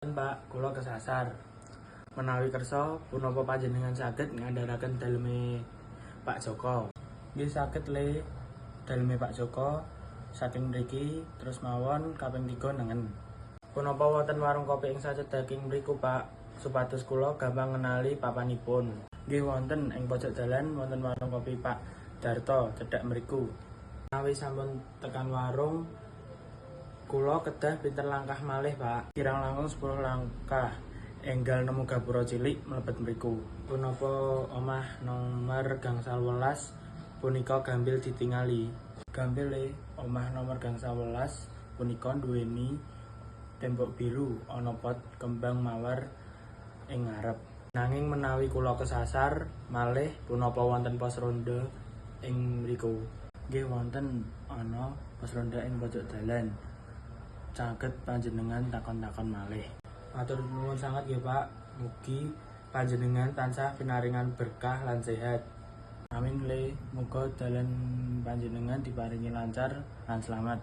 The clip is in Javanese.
Pak, kula kesasar. Menawi kersa, punapa panjenengan saged ngandharaken daleme Pak Joko? Nggih saged, Le. Daleme Pak Joko saking mriki terus mawon kaping 3 nengen. Punapa wonten warung kopi ing sacedhaking mriku, Pak? Supados kula gampang ngenali papanipun. Nggih wonten, ing pojok dalan wonten warung kopi Pak Darto cedhak mriku. Menawi sampun tekan warung, kula kedah pinten langkah malih, Pak? Kirang langkung 10 langkah. Enggal nemu gapura cilik, mlebet mriku. Punapa omah nomor 18 punika gampil ditingali? Gampil, Le, omah nomor 18 punika nduweni tembok biru, ana pot kembang mawar ing ngarep. Nanging menawi kula kesasar malih, punapa wonten pos ronda ing mriku? Nggih wonten, ana pos ronda ing pojok dalan. Saged panjenengan takon-takon malih. Matur nuwun sanget nggih, Pak. Mugi panjenengan tansah pinaringan berkah lan sehat. Amin, Le. Muga dalan panjenengan diparingi lancar lan slamet.